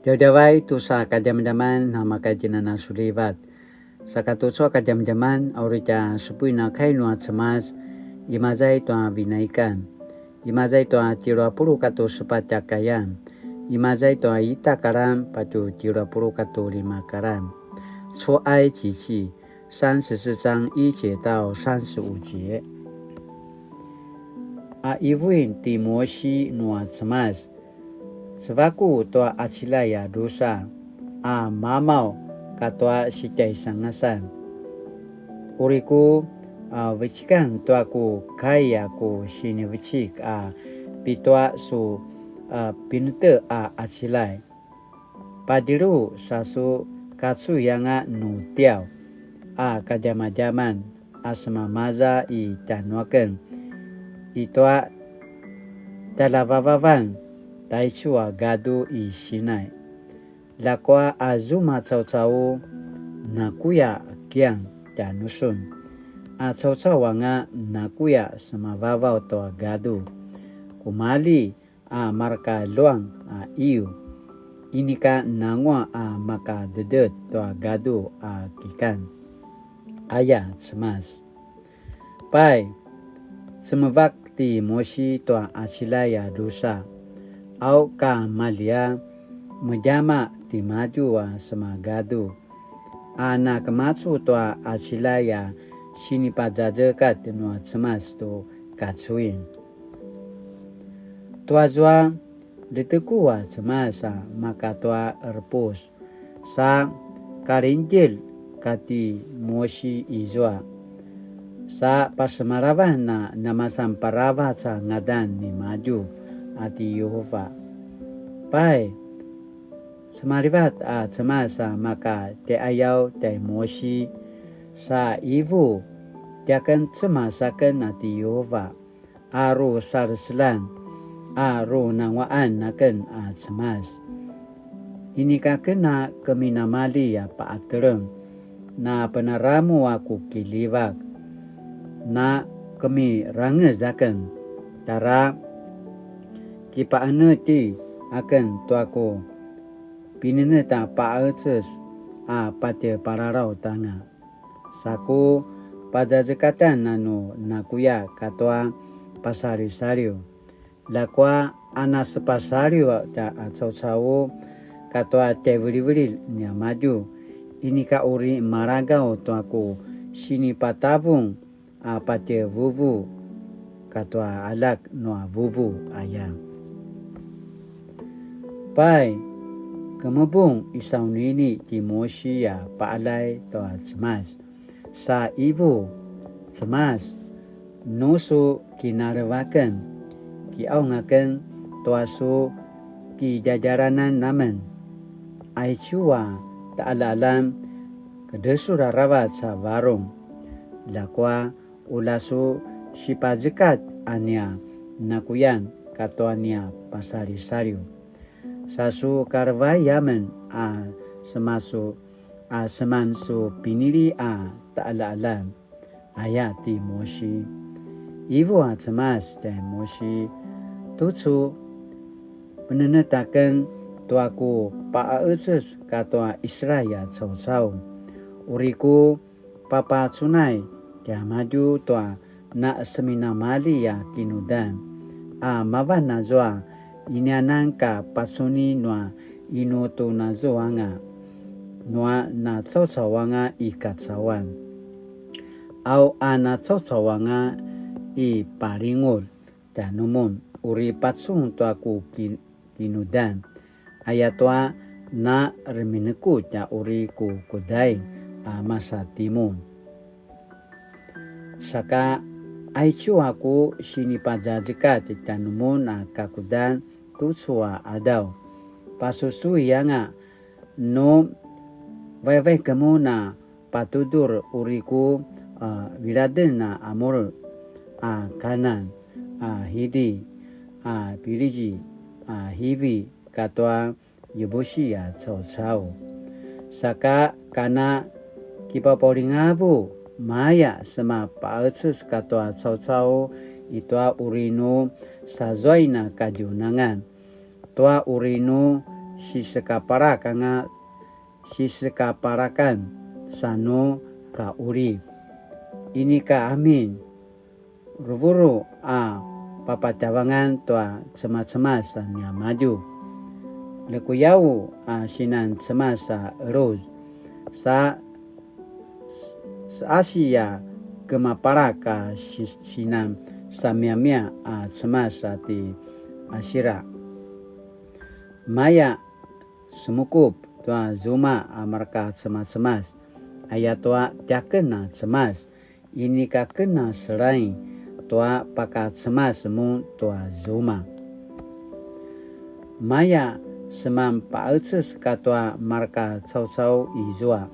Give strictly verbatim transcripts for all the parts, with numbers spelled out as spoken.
Djavadjavay tusa kadjamadjaman namakatjinana sulivat. Saka tucu a kadjamadjaman a uri tja supuin a kai nua Cemas, imaza i tua Vinaikan, imaza i tua tjelu a puluq katua sepatj a kayan, imaza i tua ita karan patje tjelu a puluq katua lima karan. 出埃及记 三十四章一节到三十五节。A ivuin ti Mosi nua Cemas, cevaku tua acilay a drusa a mamaw katua sitjaisangasan. Uri ku a vecikan tua ku kai a ku sinivecik a pitua su a pinete a acilay. Padjelu sa su kacuy anga nu tiaw a kadjamadjaman a semamaza i tjanuaken i tua tjaljavavavan taicu a gadu i Sinai. Ljakua a zuma caucau nakuya kian tjanusun, a caucau anga nakuya semavavaw tua gadu. Kumali a marka luang a iyu, inika nangua a makadedet tua gadu a kikan. Aya Cemas. Pai, cemevak ti Mosi tua acilay a drusa, au ka malia medjama timadju a semagadu, a nakemacu tua acilay a sinipazazekat nua Cemas tu kacuin. Tuazua ljeteku a Cemas a maka tua qerepus, sa kalindjilj kati Mosi izua, sa pasemalavan a namasan paravac a ngadan nimadju a ti Yehova. Pai, semalivat a Cemas a maka tjaiqayaw tjai Mosi, sa ivu, tiaken Cemas aken a ti Yehova, a ru saleselan, a ru nanguaqan aken a Cemas. Inika ken a keminamali a paqateleng, na penaramu a ku kiljivak, na kemirangez aken, tara kipaqenetji aken tua ku pinenetj a paqeces a patje palalaut anga. Sa ku pazazekatan a nu nakuya katua pasalisaliw. Ljakua a nasepasaliw a caucau katua tjaivilivililj niamadju, inika uri maragaw tua ku sinipatavung a patje vuvu katua aljak nua vuvu aya. Pai, kemebung i saunini ti Mosi a paqaljay tua Cemas. Sa ivu, Cemas, nu su kinalevaken, kiqaung aken tua su kidjadjalanan amen. Aicu a taqaljaqaljan, kedresul aravac a varung. Ljakua ula su sipazekatj a nia nakuyan katua nia pasalisaliw. Sa su kalevay amen a semasu a seman su pinili a taqaljaqaljan, aya ti Mosi. Ivu a Cemas tjai Mosi, tucu penenetj aken tua ku paqaeces katua Israil a caucau. Uri ku papacunay tiamadju tua na seminamalji a kinudan, a mavan azua inianan ka pacuni nua inu tu nazuanga, nua nacaucau anga i kacauan, au a nacaucau anga i palingulj tjanumun, uri pacun tua ku ki-, kinudan, ayatua na reminekutj a uri ku kudain a masa timun. Saka, aicu a ku sinipazazekatj tjanumun a kakudan tucu a qadaw, pasusui anga nu vaivai kemun a patudur uri ku, a, viladen a Amur, a Kanan, a Hidi, a Piliji, a Hivi, katua Yebusi a caucau. Saka kana kipapaulingavu maya sema paqecus katua caucau i tua uri nu sazuain a kadjunangan, tua uri nu sisekapalak anga sisekapalakan sa nu kaqulip. Inika amin, ruvuru a papatjavangan tua cemacemas a niamadju. Lekuyaw a sinan cemas a eluz, sa seasi a kemapalak a si-, sinan samiamia a cemas a ti Asira. Maya semukup tua zuma a marka cemacemas, ayatua tiaken a cemas, inika ken a selaing tua pakacemas mun tua zuma. Maya seman paeces katua marka caucau izua,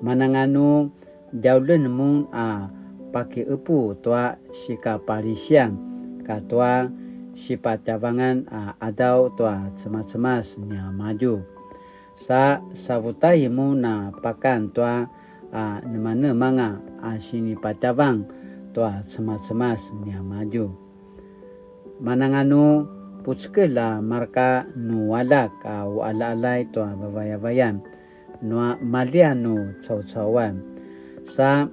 mananganu djaulen mun a pakiqepu tua sikapalisian katua sipatjavangan a qadaw tua cemacemas niamadju. Sa savutai mun a pakan tua a nemanemanga a sinipatjavang tua cemacemas niamadju. Mananganu pucekelj a marka nu aljak a uqaljaqaljay tua vavayavayan nua malia nu caucauan. Sa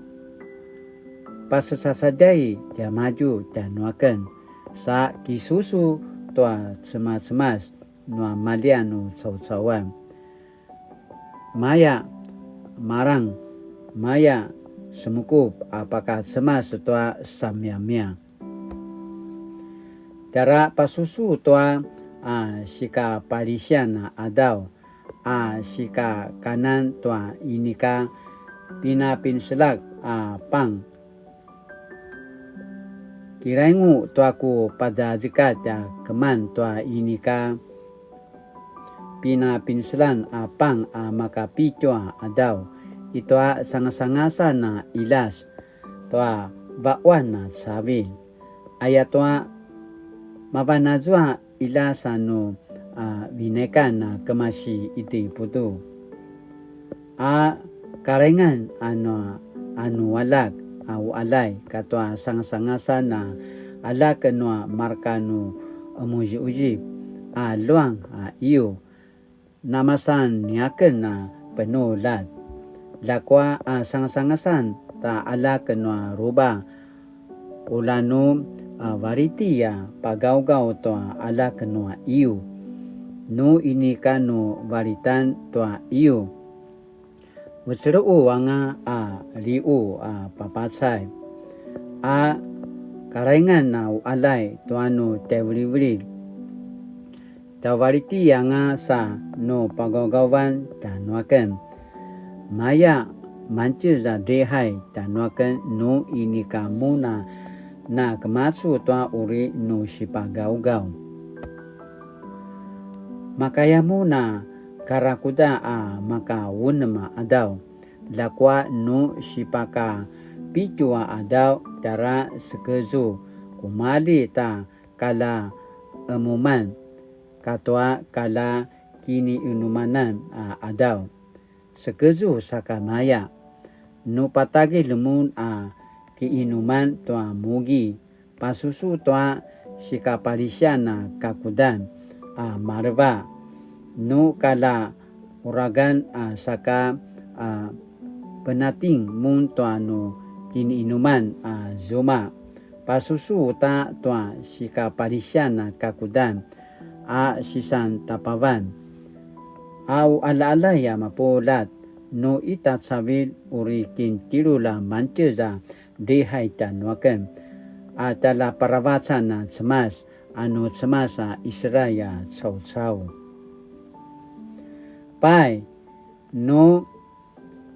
pasecacadjay tiamadju tjanuaken, sa kisusu tua cemacemas nua malia nu caucauan. Maya marang, maya semukup a pakacemas tua samiamia. Tjara pasusu tua a sikapalisian a qadaw, a sikakanan tua inika pinapinselak a pang. Kilaingu tua ku pazazekatj a keman tua inika pinapinselan a pang a makapitju a qadaw, i tua sangasangasan a qiljas tua vaquan a cavilj. Ayatua mavan azua qiljas a nu a vinaikan a kemasi Itiputu, a kalaingan a nu, a nu aljak a uqaljay katua sangasangasan a aljak nua marka nu qemuziquzip a luang a iu, namasan niaken a penuljat. Ljakua a sangasangasan ta aljak nua ruba, ulja nu a valiti a pagawgaw tua aljak nua iu. Nu inika nu valitan tua iu, vuceluqu anga a liqu a papacay, a kalaingan a uqaljay tua nu tjaivilivililj. Tjavaliti anga sa nu pagawgawan tjanuaken. Maya mangtjez a drihay tjanuaken nu inika mun a na kemacu tua uri nu sipagawgaw. Makaya mun a karakuda a maka unem a qadaw, ljakua nu sipaka pitju a qadaw tjara sekezu, kumalji ta kalja qemuman katua kalja kiniqinumanan a qadaw. Sekezu sakamaya, nu patagilj mun a kiqinuman tua mugi, pasusu tua sikapalisian a kakudan a maleva, nu kalja uragan a saka a penating mun tua nu kiniqinuman a zuma, pasusu uta tua sikapalisian a kakudan a sisan tapavan, a uqaljaqaljay a mapuljat, nu ita cavilj uri kintjelulj a mangtjez a drihay tjanuaken, a tjaljaparavacan a Cemas, a nu Cemas a Israil a caucau. Pai, nu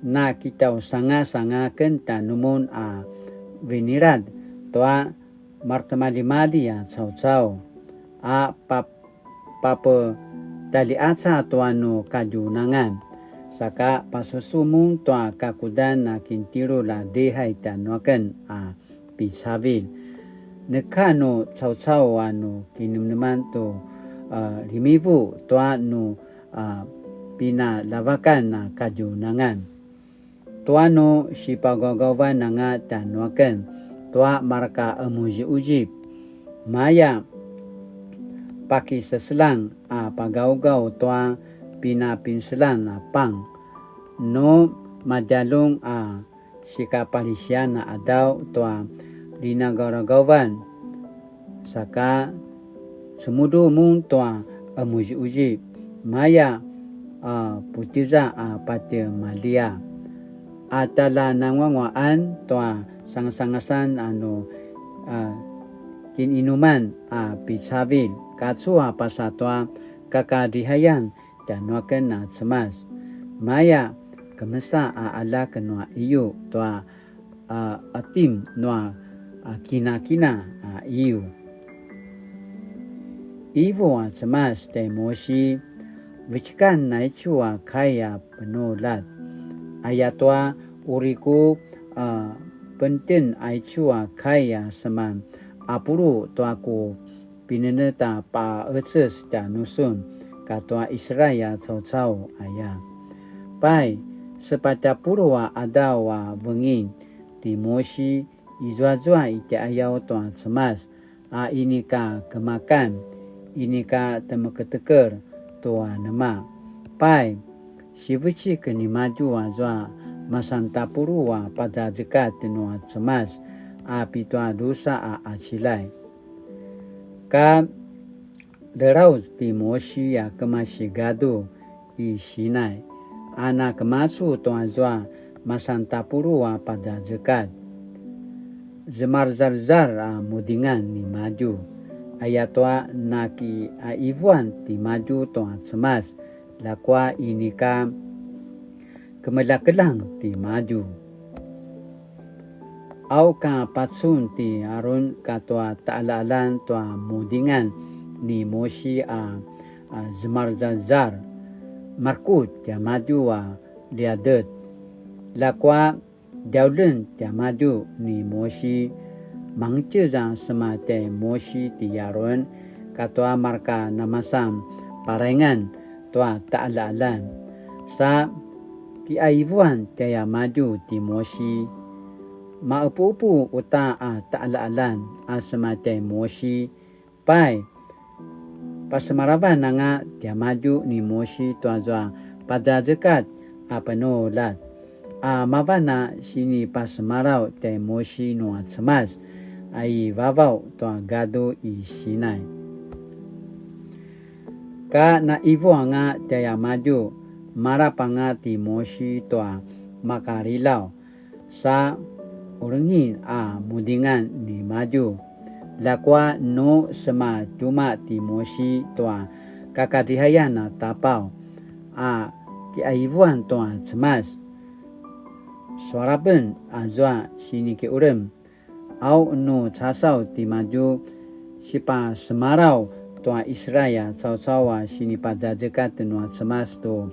nakitjausangasangaken tjanumun a vinilad tua maretimaljimalji a caucau, a pa-, papetjaljiqaca tua nu kadjunangan, saka pasusu mun tua kakudan a kintjelulj a drihay tjanuaken a picavilj. Neka nu caucau a nu kinemeneman tu, a, limivu tua nu, a, pinaljavakan a kadjunangan, tua nu sipagawgawan anga tjanuaken tua marka qemuziquzip. Maya pakiseselang a pagawgaw tua pinapinselan a pang, nu madjalung a sikapalisian a adaw tua linagawragawan, saka cemudru mun tua emuziuzi, maya a putiza a patje malia. A tala nanguanguaan tua sangasangasan anu a kininuman a picavil, kacu a pasa tua kakadrihayan tjanuaken a Cemas. Maya kemesa a aljak nua iyu tua a atim nua a kinakina a iyu. Ivu a Cemas tjai Musi, vecikan naicu a kai a penuljat. Ayatua uri ku a pentjen aicu a kai a seman apulu tua ku pinenet a paqeces tjanusun katua Israel a caucau aya. Pai, sepatj a puluq a qadaw a vengin ti Musi, izuazua i tjaiqayaw tua Cemas, a inika kemakan, inika temeketekel tua nema. Pai, sivecik nimadju azua masan tapuluq a pazazekatj nua Cemas, a pitua drusa a qaciljay. Ka ljelauz ti Musi a kemasi gadu i Sinai, a nakemacu tua zua masan tapuluq a pazazekatj. Zemarzalzal a mudingan nimadju, ayatua nakiqaivuan timadju tua Cemas, ljakua inika kemeljakeljang timadju. Au ka pacun ti Arun katua taqaljaqaljan tua mudingan ni Musi a, a zemarzalzal, markut tiamadju a ljiadet. Ljakua djauljen tiamadju ni Musi, mangtjez a sema tjai Musi ti Arun katua marka namasan palaingan tua taqaljaqaljan. Sa kiqaivuan tjaiamadju ti Musi. Maqepuqepu uta a taqaljaqaljan a sema tjai Musi. Pai, pasemalavan anga tiamadju ni Musi tua zua pazazekatj a penuljat, a mavan a sinipasemalaw tjai Musi nua Cemas a i vavaw tua gadu i Sinai. Ka naivu anga tjaiamadju, malap anga ti Musi tua makalilaw, sa ulengin a mudingan nimadju. Ljakua nu sema tjumaq ti Musi tua kakadrihayan a tapaw, a kiqaivuan tua Cemas, sualapen azua sinikiqulem. Au nu casaw timadju sipasemalaw tua Israel a caucau a sinipazazekatj nua Cemas tu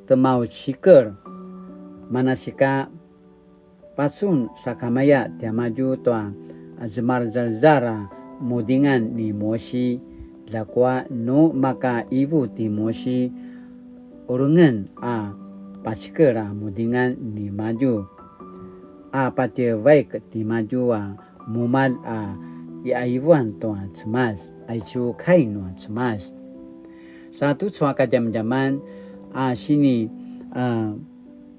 temaucikel, manasika pacun sakamaya tiamadju tua zemarzalzal a mudingan ni Musi, ljakua nu maka ivu ti Musi, ulengen a pacikel a mudingan nimadju, a patje vaik timadju a mumalj a iqaivuan tua Cemas, aicu kai nua Cemas. Sa tucu a kadjamadjaman a sini a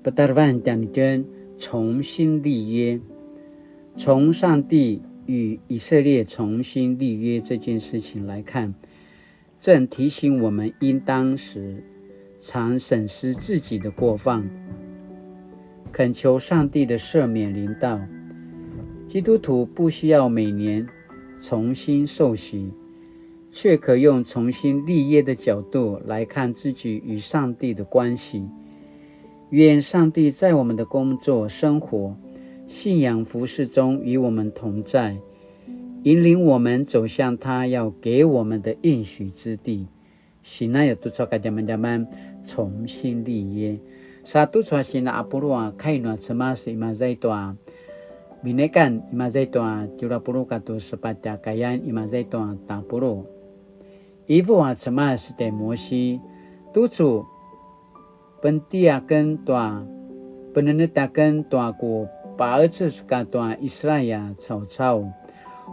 petarevan tjanuitjen, 重新立约。从上帝与以色列重新立约这件事情来看， 正提醒我们应当时常审视自己的过犯，恳求上帝的赦免临到。基督徒不需要每年重新受洗，却可用重新立约的角度来看自己与上帝的关系。愿上帝在我们的工作、生活、信仰服事中与我们同在， 引领我们走向他要给我们的应许之地。Sinaya tucu a kadjamadjaman, 重新立约. Sa tucu a sina apulu a kai nua Cemas imaza i tua Vinaikan, imaza i tua tjelu a puluq katua sepatj a kayan, imaza i tua tapuluq. Ivu a Cemas tjai Musi, tucu pentiaken tua, penenet aken tua ku paqecez katua Israel a caucau.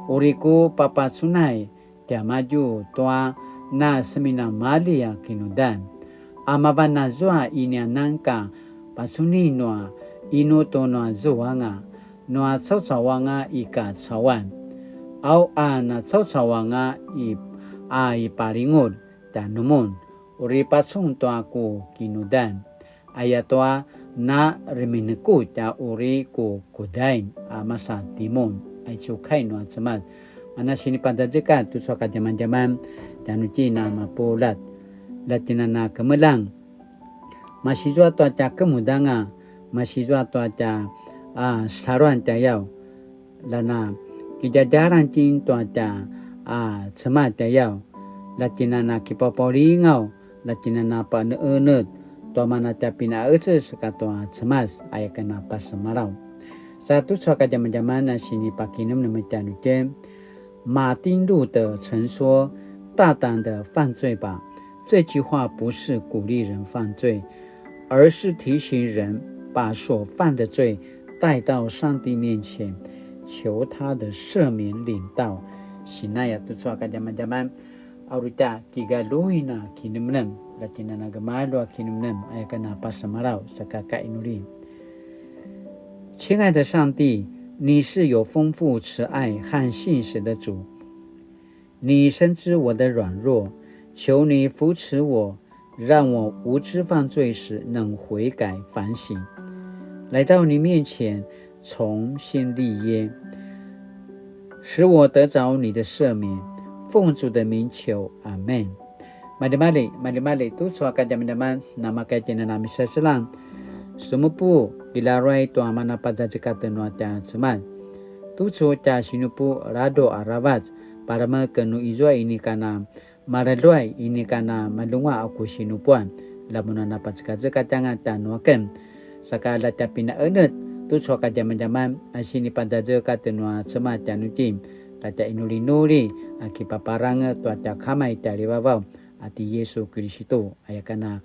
Uri ku papacunay tiamadju tua na seminamalji a kinudan. A mavan azua inianan ka pacuni nua inu tu nua zuanga, nua caucau anga i kacauan. Au a na caucau anga i, a i palingulj tjanumun, uri pacun tua ku kinudan. Ayatua na rimineku tja uri ku kudain a masa timun. Aicu kai nua Cemas. Mana sinipazazekatj tucu a kadjamadjaman tjanuitjen a mapuljat. Latinana kemeljang. Masizua tua tja kemudanga, masizua tua tja, a, saluan tjayaw. Lana kidjadjalan tjen tua tja, a, Cemas tjayaw. Latinana kipapaulingaw, latinana paeneenet, tua mana tja pinaecez katua Cemas, aya ken a pasemalaw. Sa tucu a kadjamadjaman a sinipakinemnem tjanuitjen, 马丁路德曾说：“大胆的犯罪吧。”这句话不是鼓励人犯罪，而是提醒人把所犯的罪带到上帝面前，求他的赦免领到。Sinaya tucu a kadjamadjaman, a uri tja kigaluin a kinemnem, latinana gemalju a kinemnem, aya ken a pasemalaw, saka kainuli. 亲爱的上帝，你是有丰富慈爱和信实的主，你深知我的软弱，求你扶持我，让我无知犯罪时能悔改反省，来到你面前重新立约，使我得着你的赦免。奉主的名求，阿们。Maljimalji, maljimalji, tucu a kadjamadjaman, namakaya itjen a miseselang. Semupu, kilaruay tua mana pazazekatj nua tja Cemas. Tucu tja sinupu ladruq aravac, palemeken nu izua inika na maljeluay inika na malunguaq a ku sinupuan, lamun a napazekazekatj anga tjanuaken. Saka la tja pinaenetj tucu a kadjamadjaman a sinipazazekatj nua Cemas tjanuitjen, la tja inulinuli a kipaparangez tua tja Kama i tjaljivavaw a ti Yisu Kiristu, aya ken a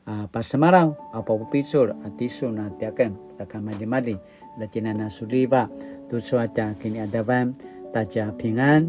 a pasemalaw a papupicul a tisun a tiaken, saka maljimalji, la tjen a na suliva tucu a tja kiniqadavan ta tja pingan.